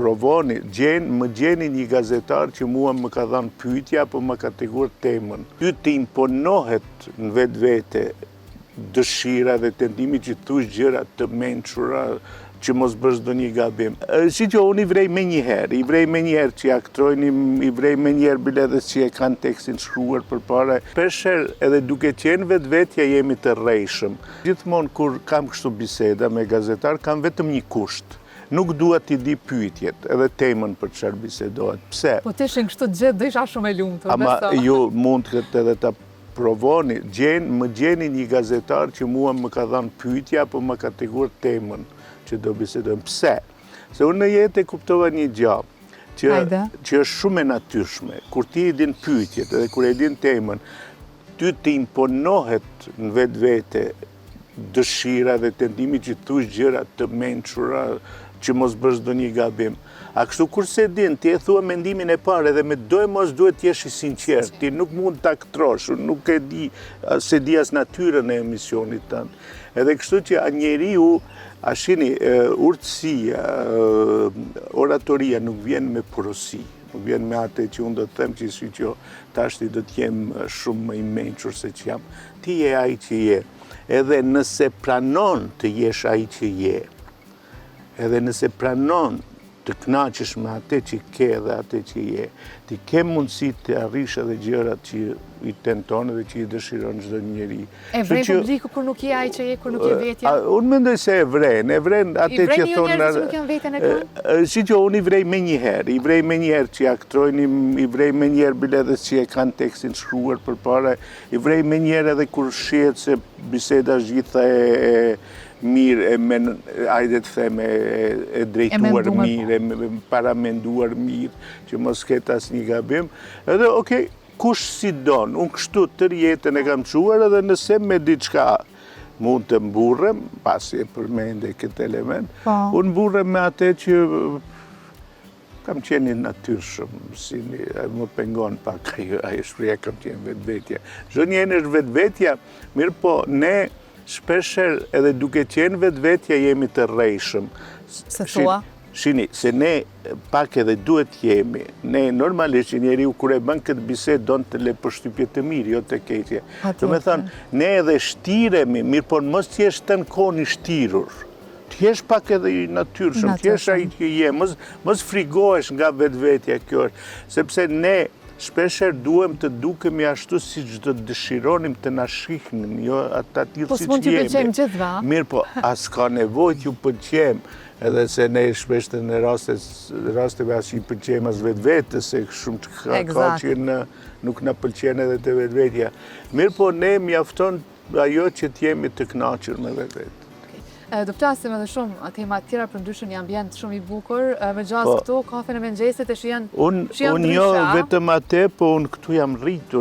provoni, gjen, më gjeni një gazetar që mua më ka dhënë pyetje apo më ka treguar temën. Ty të imponohet në vetvete dëshira dhe tentimi që të thush gjëra të mençura, që mos bësh ndonjë gabim. Si që unë i vrej menjëherë, i vrej menjëherë që aktrojnë, i vrej menjëherë bile edhe që e kanë tekstin shkruar përpara. Shpeshherë edhe duke qenë vetvetja jemi të rrejshëm. Gjithmonë kur kam kështu biseda me gazetar, kam vetëm një kusht. Nuk dua t'i di pyetjet edhe temën për çfarë bisedohet. Pse? Po të ishin kështu të gjithë, do isha shumë e lumtur. Ama ju mund këtë edhe ta provoni, gjen, më gjeni një gazetar që mua më ka dhënë pyetje apo më ka treguar temën që do bisedojmë. Pse? Se unë në jetë e kuptova një gjë që që është shumë e natyrshme. Kur ti i din pyetjet edhe kur e din temën, ty të imponohet në vetvete dëshira dhe tentimi që të thush gjëra të mençura, që mos bësh ndonjë gabim. A kështu kur s'e din, ti e thua mendimin e parë edhe me doemos duhet të jesh i sinqert, ti nuk mund të aktrosh, nuk e di, s'e di as natyrën e emisionit tënd. Edhe kështu që a njeriu, a shini, urtësia, oratoria nuk vjen me porosi, nuk vjen me atë që unë do të them që si që tashti do të jem shumë më i mençur se që jam. Ti je ai që je. Edhe nëse pranon të jesh ai që je, edhe nëse pranon të kënaqesh me atë që ke dhe atë që je, ti ke mundësi të arrish edhe gjërat që i tenton edhe që i dëshiron çdo njeri. E vren publiku kur nuk je ai që je, kur nuk je vetja? Unë mendoj se e vren, e vren atë që thonë... I vren që nuk janë veten e kanë? Si që unë i vrej menjëherë, i vrej menjëherë që aktrojnë, i vrej menjëherë bile edhe që e kanë tekstin shkruar përpara, i vrej menjëherë edhe kur shihet se biseda është gjitha e mirë, e men, ajde të them, e drejtuar mirë, e paramenduar mirë, që mos ketë asnjë gabim. Edhe, okej, kush si don, unë kështu tërë jetën e kam çuar edhe nëse me diçka mund të mburrem, pasi e përmende këtë element, po. unë mburrem me atë që kam qenë i natyrshëm, si një, më pengon pak ajo, ajo shprehja kam qenë vetvetja. Çdo njeri është vetvetja, mirë po, ne shpeshherë edhe duke qenë vetvetja jemi të rrejshëm. Se thua? Shini, se ne pak edhe duhet jemi. Ne normalisht që njeriu kur e bën këtë bisedë don të le përshtypje të mirë, jo të keqe. Do me thënë, ne edhe shtiremi, mirë po mos të jesh tërë kohën i shtirur. Të jesh pak edhe i natyrshëm, të jesh ai që je, mos, mos frigohesh nga vetvetja kjo është, sepse ne shpeshherë duhem të dukemi ashtu siç do të dëshironim të na shihnin, jo ata tillë Po siç s'mund t'ju jemi. pëlqejmë gjithëve, a? Mirë po, as ka nevojë t'ju pëlqejmë, edhe se ne shpesh në raste, rasteve as i pëlqejmë as vetvetes, se shumë të ka, ka Eksakt. që në, nuk na pëlqen edhe te vetvetja. Mirë po, ne mjafton ajo që të jemi të kënaqur me vetveten. Do flasim edhe shumë tema të tjera, përndryshe një ambient shumë i bukur, me gjasë Po. këtu, kafen e mëngjesit e shijon Unë shijon unë jo ndryshe, a? vetëm atë, po unë këtu jam rritur.